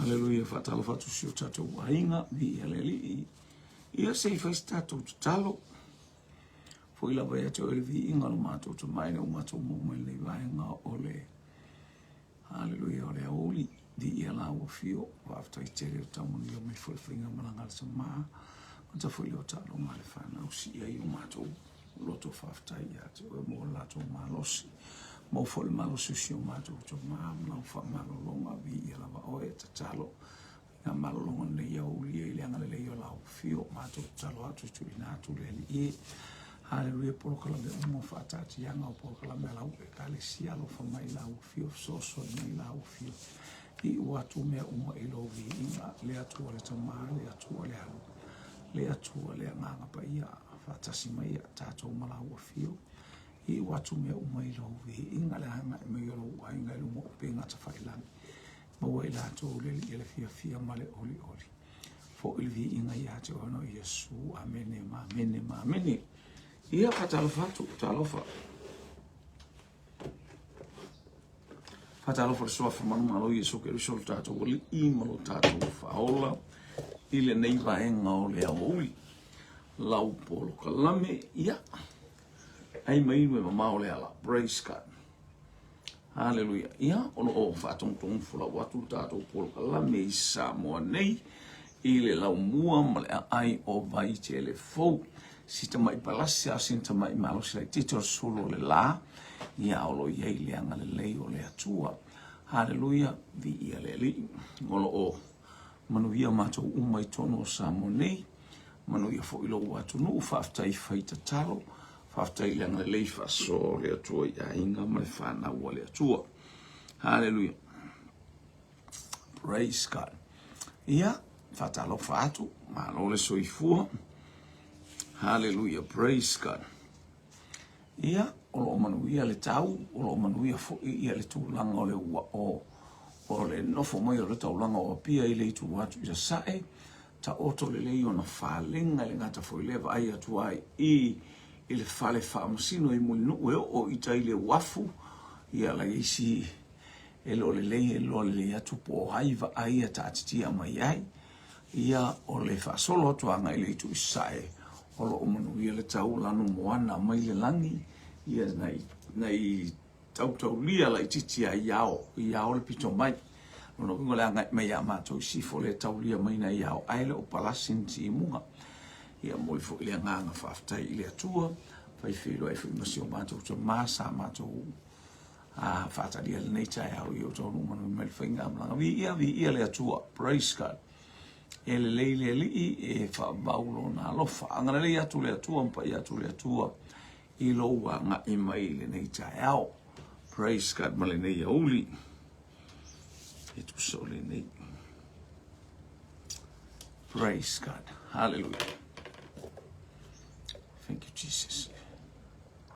Haleluia, faatalofa atu si o tatou aiga, viia le Alii. Ia se i fai se tatou tatalo. Foi lava ia te oe le viiga o le matou Tama ina ua matou maua mai lenei vaega o le Haleluia o le aoauli. Viia lau afio, faafetai tele o tau manuia mai foi le faigamalaga a le Tama. Mata foi lea o taaloga a le fanau, sii ai o matou loto faafetai ia te oe mo le latou malosi. Maua foi le malosi o si o matou Tama ma lau faamalologa, viia lava oe, tatalo. Faiga malologa lenei aoauli e i le agalelei o lau afio, matou tatalo atu e tuuina atu le Alii e. Haleluia, polokalame uma o faataatiaga o polokalame a lau Ekalesia, alofa mai lau afio, fesoasoani mai lau afio. Iu atu mea uma i lou viiga, le Atua le Tama, le Atua le Alu, le Atua le Agaga Paia, faatasi mai ia tatou ma lau afio. Iu atu mea uma i lou viiga, le agai mai o lou aiga i luga o upega tafailagi. Maua i latou le Alii le fiafia ma le olioli. Foi le viiga ia te oe ona o Iesu. Amene ma amene ma amene. Ia, faatalofa atu, talofa. Faatalofa le suafa manumalo Iesu Keriso lo tatou Alii ma lo tatou Faaola i lenei vaega o le aoauli. Lau polokalame, ia, ai mai inu e mamao le ala. Praise God. Haleluia. Ia, o lo o faatogatogo folau atu le tatou polokalame i Samoa nei i le laumua ma le aai o Vaitele Fou. Si tamai palasi a o sina tamai malosi laitiiti o le sulu o le la, ia o lo o i ai le agalelei o le Atua. Haleluia, viia le Alii. O lo o manuia matou uma i totonu o Samoa nei, manuia foi lou atunuu, faafetai fai tatalo. Faafetai i le agalelei faasoa o le Atua i aiga ma le fanau a le Atua. Haleluia. Praise God. Ia, faatalofa atu, malo le soifua. Haleluia, praise God. Ia, o lo o manuia le tau, o lo o manuia foi ia le tulaga o le ua o, o le nofo mai o le taulaga o Apia i le itu atu i Sasae, Taoto lelei ona falega i le gata foi lea vaai atu ai i i le fale faamasino i Mulinuu e oo i tai le uafu ia la isi e le o lelei e iloa lelei atu po o ai vaai ia taatitia mai ai ia o le faasolo atu agai le itu i sasae o lo o manuia le tau lanu moana mai le lagi ia nai nai tautaulia laitiiti ai i ao, i ao le pito mai. Lona uiga o le agai mai ia matou i sifo le taulia mai nai ao, ae le o palasi ni timuga. Ia momoli foi le agaga faafetai i le Atua, fai feiloai foi ma si o matou tama sa matou a faatalia lenei taeao i o taunuu manuia mai le faigamalaga. Viia, viia le Atua. Praise God. E lelei le Alii e faavau lona alofa. Agalelei atu le Atua ma paia atu le Atua i lou agai mai i lenei taeao. Praise God ma lenei auli. E tusa o lenei. Praise God. Hallelujah. Thank you, Jesus.